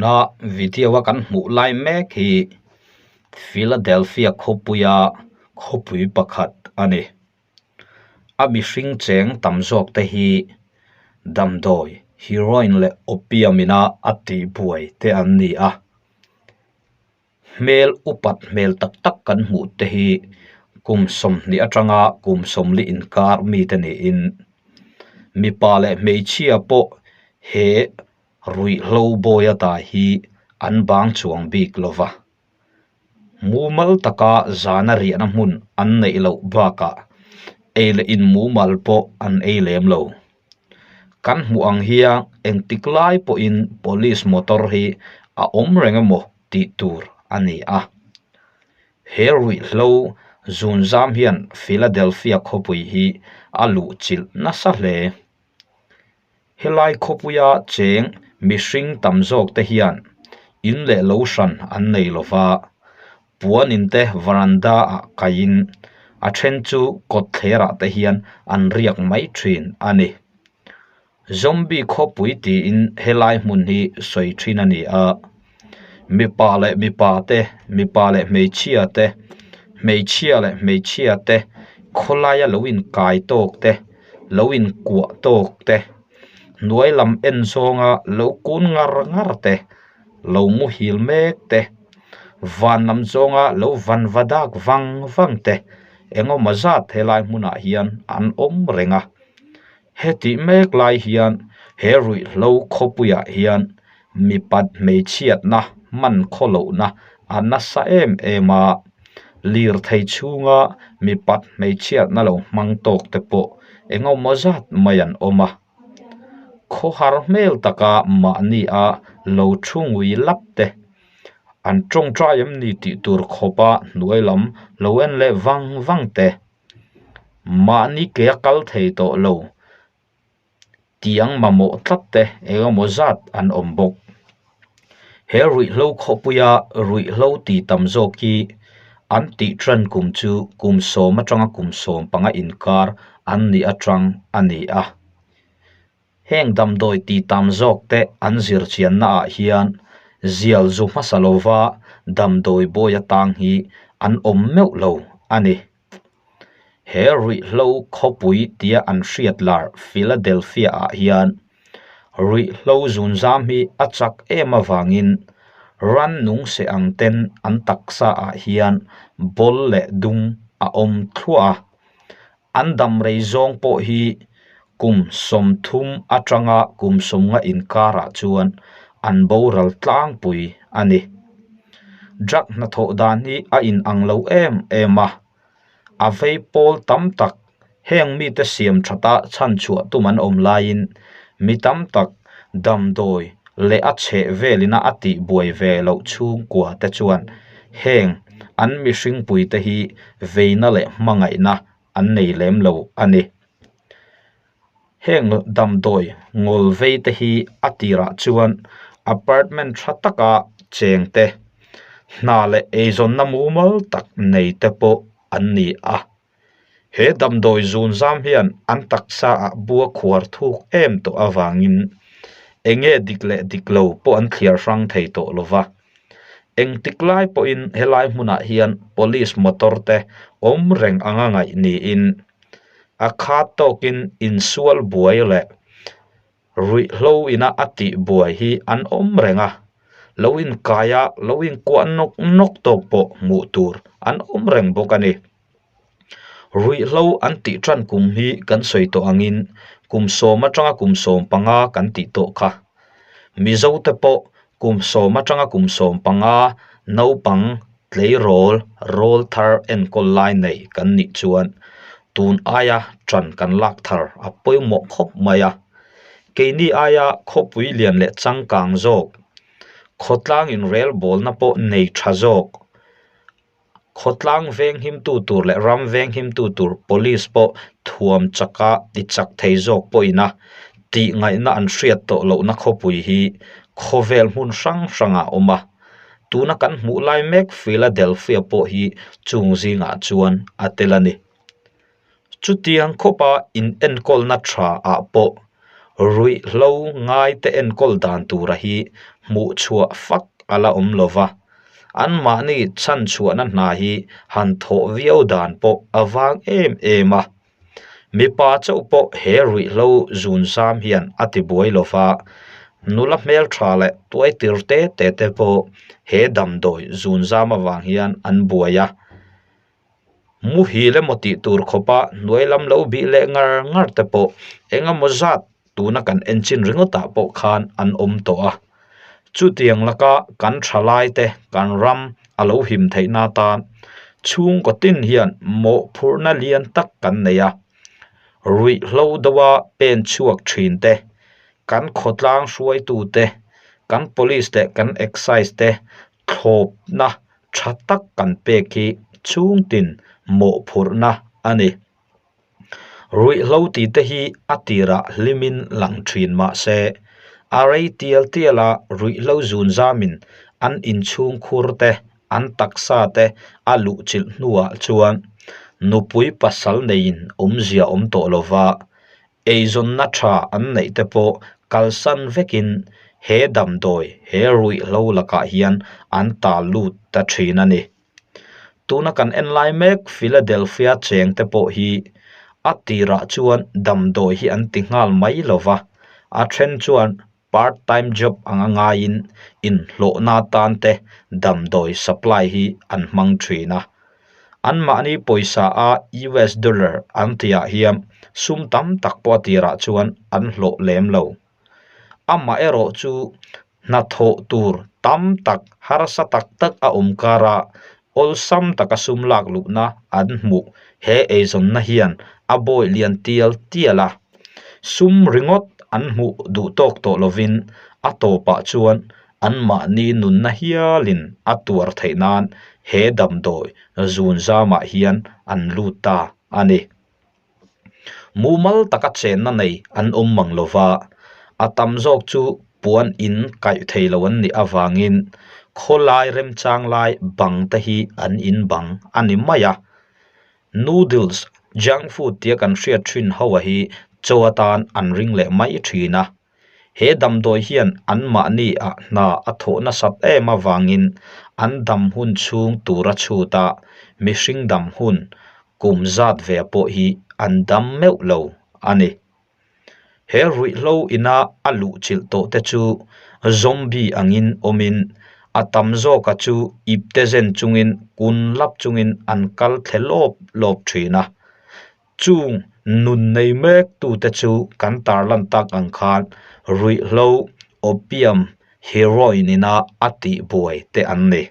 Tuna video a kan hmuh lai mek hi Philadelphia khawpuia khawpui pakhat a ni. A mihring cheng tam zawk te hi damdawi heroin leh opium ina a tihbuai te an ni a. Hmel upat hmel tak tak kan hmuh te hi kum 20 atanga kum 40 inkar mite niin mipa leh hmeichhia pawh he ruihhlo bawi ata hi an bang chuang bik lova mumal taka zana riahna hmun an neih loh bakah ei leh in mumal pawh an ei lem lo. Kan hmuh ang hian engtik lai pawhin police motor hi a awm reng emaw tih tur a ni a. He ruihhlo zunzam hian Philadelphia khawpui hi a luh chilh nasa hle. Helai khawpuia cheng mihring tam zawk te hian in leh lo hran an nei lova, puanin te veranda ah kaiin a then chu kawtthler ah te hian an riak mai thin a ni. Zombie khawpui tiin helai hmun hi sawi thin a ni a, mipa leh mipa te mipa leh hmeichhia te hmeichhia leh hmeichhia te khawlaia lo inkai tawk te lo inkuah tawk te hnuai lam en zawnga lo kun ngar ngar te lo muhil mek te van lam zawnga lo van va dak vang vang te engemaw zat helai hmunah hian an awm reng a. Hetih mek lai hian he ruihhlo khawpuiah hian mipat hmeichhiatna hman khawlohna a nasa em em a, lirthei chhunga mipat hmeichhiatna lo hmang tawk te pawh engemaw zat mai an awm a. Khawhar hmel taka mahni a lo thu ngui lap te an tawngtai em ni tih tur khawpa hnuai lam lo en leh vang vang te. Mahni ke a kal thei tawh lo tiang mamawh tlat te eng emaw zat an awm bawk. He ruihhlo khawpuia ruihhlo tih tam zawk hi an tih tan kum chu kum 10 atanga kum 15 inkar an nih atang a ni a. Heng damdawi tih tam zawk te an zir chianna ah hian zial zu hmasa lova damdawi bawi atang hi an awm meuh lo a ni. He ruihhlo khawpui tia an hriat lar Philadelphia ah hian ruihhlo zunzam hi a chak em avangin rannung seh ang ten an taksa ah hian bawl leh dum a awm thluah a. An dam rei zawng pawh hi kum 30 atanga kum 50 inkarah chuan an boral tlangpui a ni. Drug hnathawh dan hi a inang lo em em a, a vei pawl tam tak heng mite siam thata chhanchhuah tum an awm laiin mi tam tak damdawi leh a chheh velina a tihbuai ve loh chhungkua te chuan heng an mihringpui te hi veina leh hmangaihna an nei lem lo a ni. Heng damdawi ngawl vei te hi a tirah chuan apartment tha taka cheng te hna leh eizawnna mumal tak nei te pawh an ni a. He damdawi zun zam hian an taksa ah bua khuar thuk em tawh avangin eng nge dik leh dik lo pawh an thliar hrang thei tawh lo va. Engtik lai pawhin helai hmunah hian police motor te awm reng anga ngaih niin a khat tawkin insual buai leh ruihhlo ina a tih buai hi an awm reng a, lo inkai a lo inkuah nawk nawk tawk pawh hmuh tur an awm reng bawk a ni. Ruihhlo an tih tan kum hi kan sawi tawh angin kum 10 atanga kum 15 kan tih tawh kha. Mizo te pawh kum 10 atanga kum 15 naupang tleirawl rawl thar enkawl lai nei kan nih chuan tun aia tan kan lak thar a pawimawh khawp mai a. Keini aia khawpui lian leh changkang zawk, khawtlang inrelbawlna pawh nei tha zawk, Khawtlang veng himtu tur leh ram veng himtu tur police pawh thuam chaka ti chak thei zawk pawhin a tih ngaihna an hriat tawh lohna khawpui hi khawvel hmun hrang hrangah a awm a. Tuna kan hmuh lai mek Philadelphia pawh hi chung zingah chuan a tel a ni. Chutiang khawpa in enkawlna tha ah pawh ruihhlo ngai te enkawl dan tura hi hmuh chhuah fak a la awm lo va, anmahni chhanchhuahna hna hi han thawh viau dan pawh a vang em em a. Mipa chauh pawh he ruihhlo zun zam hian a ti buai lo va, nula hmeltha leh tuai tir te te te pawh he damdawi zun zam avang hian an buai a. Muhil emaw tih tur khawpa hnuai lam lo bih leh ngar ngar te pawh eng emaw zat tuna kan en chin ringawtah pawh khan an awm tawh a. Chutiang laka kan thalai te kan ram a lo him theihna atan chhungkaw tin hian mawhphurhna lian tak kan nei a. Ruihhlo deuha pen chhuak thin te, kan khawtlang hruaitu te, kan police leh kan excise te thlawpna tha tak kan pek hi chhungtin mawhphurhna a ni. Ruihhlo tih te hi a tirah hlimin lang thin mah se, a rei tial tial a ruihhlo zun zamin an inchhung khur te, an taksa te a luh chilh hnuah chuan nupui pasal neiin awmzia awm tawh lova, eizawnna tha an neih te pawh kalsan vekin he damdawi, he ruihhlo lakah hian an tal lut ta thin a ni. Tuna kan en lai mek Philadelphia cheng te pawh hi a tirah chuan damdawi hi an ti nghal mai lo va, a then chuan part time job anga ngaiin inhlawhna atan te damdawi supply hi an hmang thin a. Anmahni pawisa a US dollar an tihah hian sum tam tak pawh a tirah chuan an hlawh lem lo. Amaherawh chu hnathawh tur tam tak harsa tak tak a awm kar a, awlsam taka sum lak luhna an hmuh he eizawnna hian a bawi lian tial tial a. Sum ringawt an hmuh duh tawk tawh lovin a tawpah chuan anmahni nunna hialin a tuar theih nan he damdawi zun zamah hian an lut ta a ni. Mumal taka chenna nei an awm mang lo va, a tam zawk chu puan in kaih thei lo an nih avangin khawlai remchang lai bang te hi an in bang a ni mai a. Noodles, junk food tia kan hriat thin ho a hi chaw atan an ring leh mai thin a. He damdawi hian anmahni ah hna a thawh nasat em avangin an dam hun chhung tura chhut a, mihring dam hun kum zat ve pawh hi an dam meuh lo a ni. He ruihhlo ina a luhchilh tawh te chu zombie angin awmin a tam zawka chu ipte zen chungin kun lap chungin an kal thle lawp lawp thin a. Chung nun nei mek tute chu kan tarlan tak ang khan ruihhlo, opium, heroin ina a tihbuai te an ni.